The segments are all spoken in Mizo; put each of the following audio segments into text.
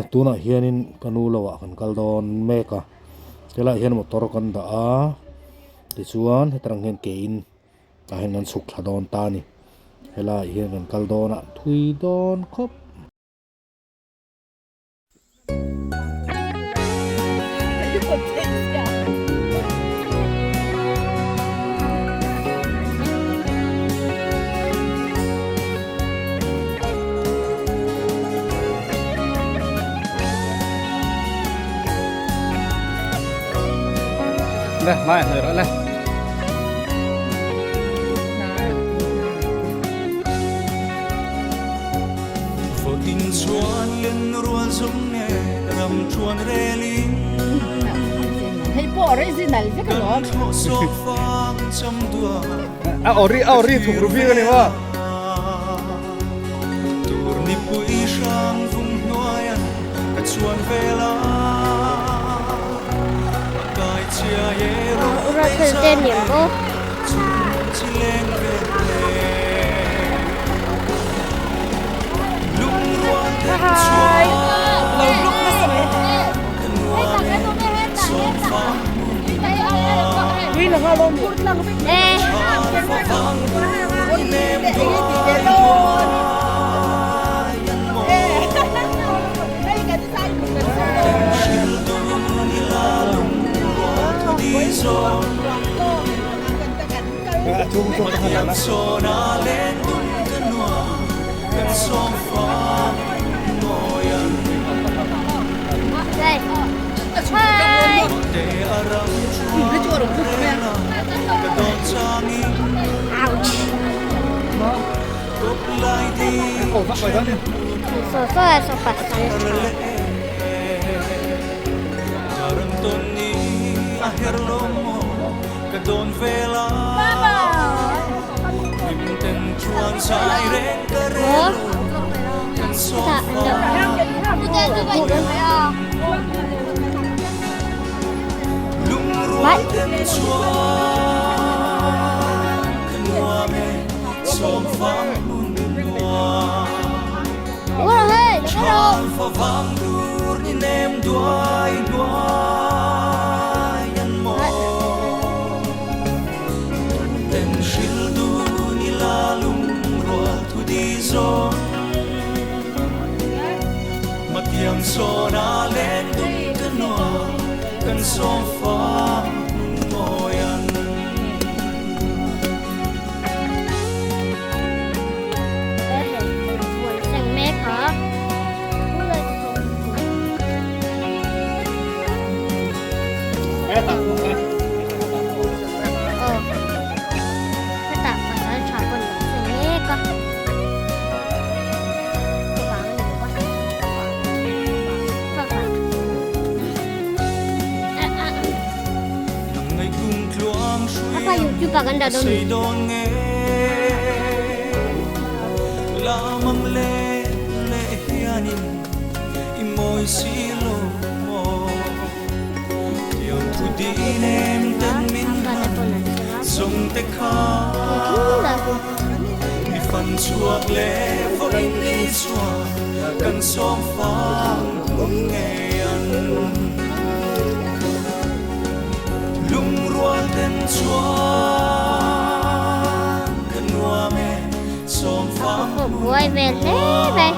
tunah hianin ka nu lo ah kan kal dawn mek a helaiah hian motor kan dah a tichuan hetarang hian ke in tah hian kan chhuk thla dawn ta a ni helaiah hian kan kal dawn a thui dawn khawp. Le mai hơi rồi le. Hei pawh original vek alawm. A ori a ori thuk ru bik ani maw. Russell te niang bawk. Hi. Lo vlog nasa mai. Saw saw saw pasal Apa YouTube ah kan dah dawn ni. Buai vel hle mai.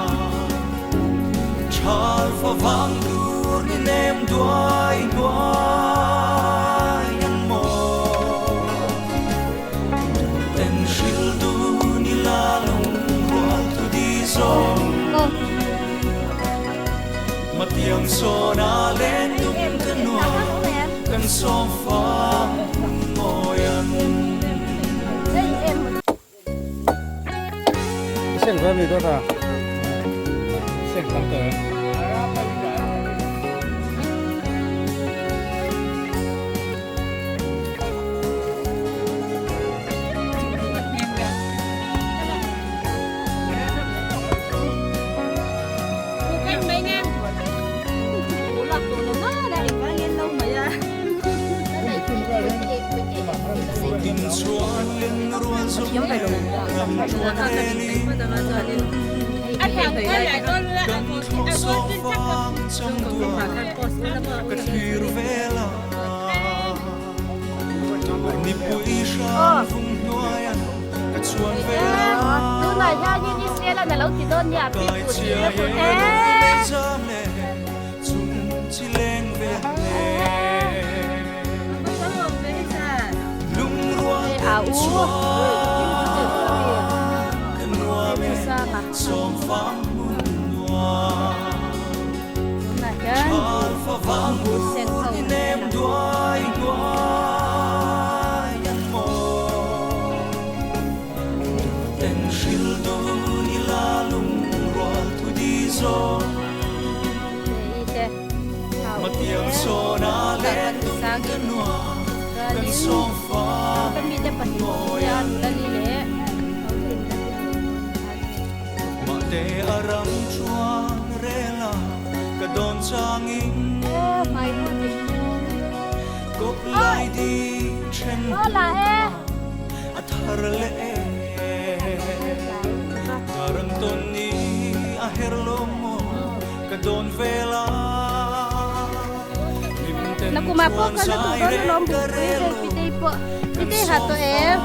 Seng ve mi dawt a. Seng tam tawh em. Tunah hianin Israel-an a lo ti dawn nia, pi pu tih na hun e. A u Sanga tunah hian buh sen ho Nakuma pawh kha na duh dawn alawm bukpui hei pitei pawh pitei ha tawh em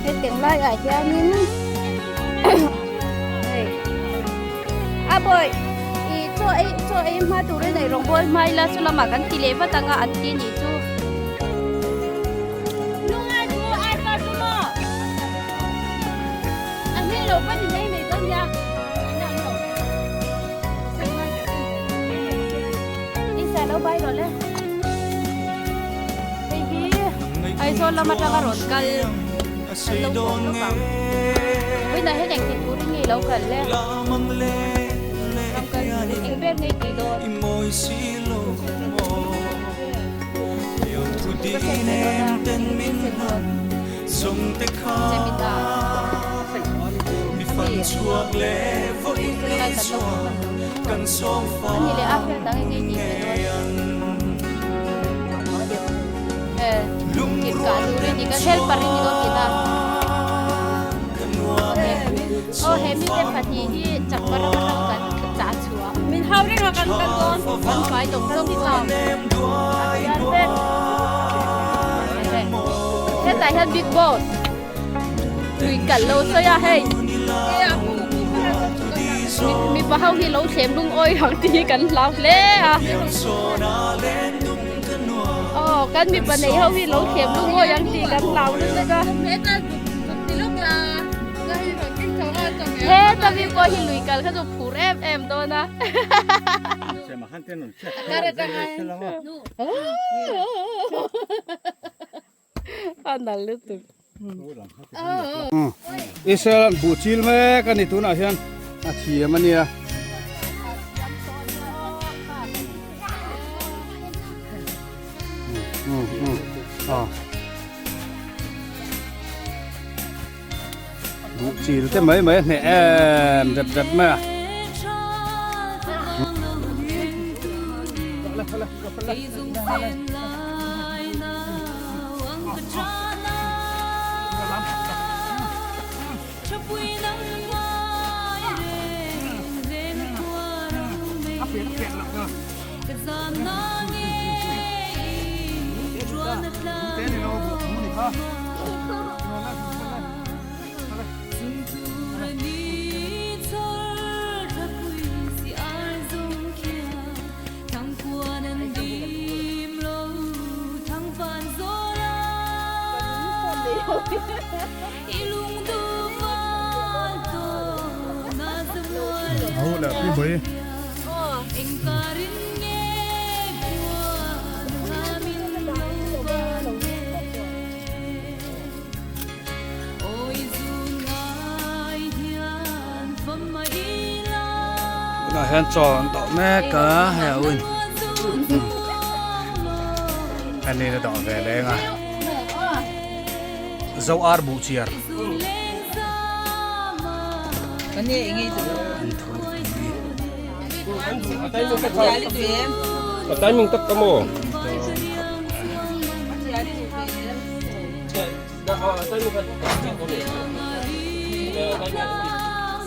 Hetiang laiah hianin hei a bawi ih chaw ei chaw ei hma turin ei rawng bawl hma ila chu lamah kan ti leh vat ang a an ti nih chu. Hei hi Aizawl lam atanga rawn kal an lo kawm lawk ang. Vawiinah hian engti turin nge i lo kal le? Ram kal tur eng ber nge i tih dawn? Ka sen ve dawn a, sen dawn. Chemita ami sen lai kan lo kawm a ani leh a fel dang eng nge i tih ve dawn? Kah tur i ni ka helper i ni dawn tih na aw he mite pahnih hi chakma ram atang kan chah chhuah min hau reng a kan kal dawn kan fai tawng zawng zawng a vek hetah hian big boss lui kalh lo sawi a hei mipa ho hi lo thlem lungawi ang tih hi kan hlau hle a aw kan mipa nei ho hi lo thlem lungawi ang tih kan hlau lutuk a heta mi pawh hi lui kal kha chu phur em em dawn a A nal lutuk. Israel an buh chil mek a ni tunah hian a thiam a nia. Buh chil te mai mai a hneh em rep rep mai a. Tah hian chaw an dawh mek a hei a win a ni na dawh ve leng a zo ar buh chiar an thur tui.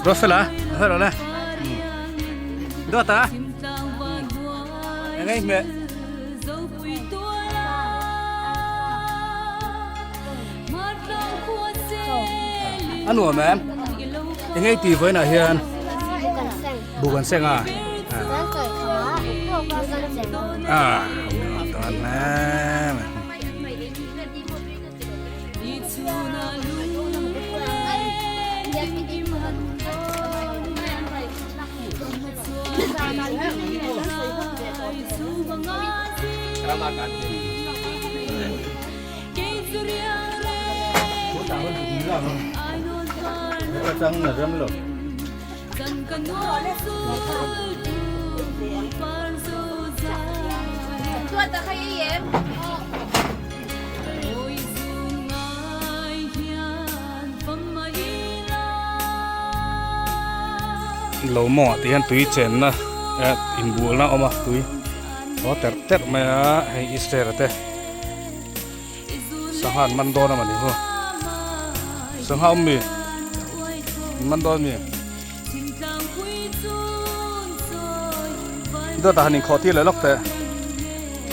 Rosela, hero le. Dota. Ngai me. Anu mem. Ngai ti voi na hian. Bu kan seng a. À, toàn mem. Lo mawngah te hian tui chenna eh inbualna a awm a tui haw terh terh mai a hei Israel te sangha an man dawn a mawni chu sangha awm mi an man dawn mi dawtah han inkhawh tir leh lawk teh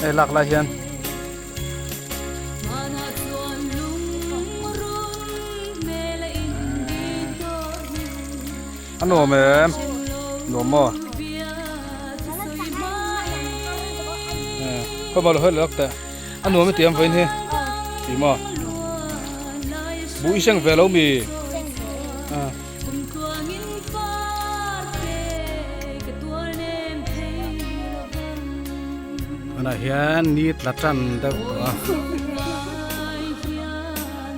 hei lak lai hian. A nuam em? Nuam maw? Khaw maw lo hawi leh teh. A nuam i ti ang vawiin hi. Ti maw? Buh i seng ve lo mi? Tunah hian ni tla tan deuh tawh a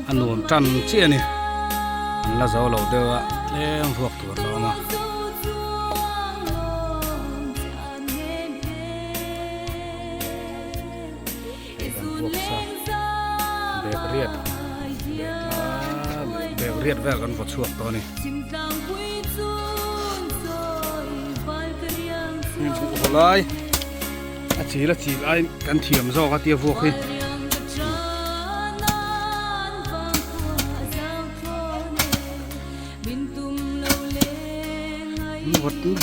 a nuam tan chiah a ni an la zo lo deuh a tlem ruak tur a lo awm a. Kan vuak sa bag riat bag riat vel kan vaw chhuak tawh a ni. Buh haw lai a chil a chil ai kan thiam zawk a tia vuak hi.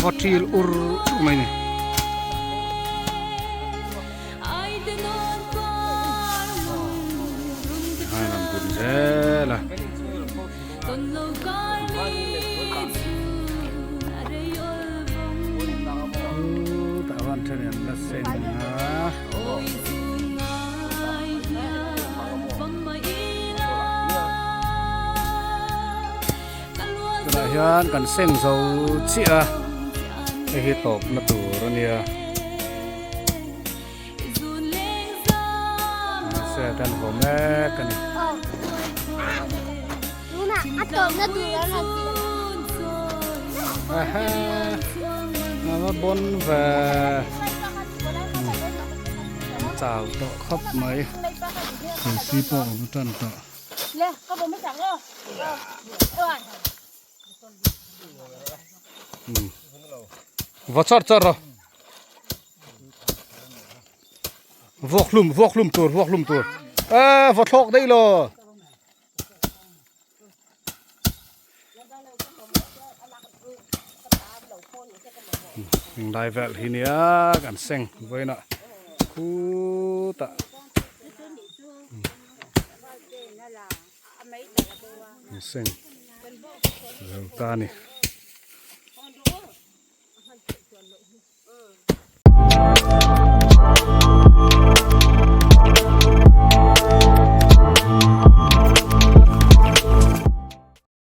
Vaw ṭil ur ur mai a ni. Tikhan an bun zel a. Chutah chuan then an la sen a. Tunah hian kan seng zo chiah a, hei hi tawpna tur a nia. Mahse kan haw mek a ni. Aha, a va bawn ve. Chau tawh khawp mai. Thingsi pawh a awm tan tawh. Va char char a. Vuak hlum vuak hlum tur vuak hlum tur eh va thlawk daih lo lai vel hi nia kan seng vawiinah khutah seng zo ta a ni.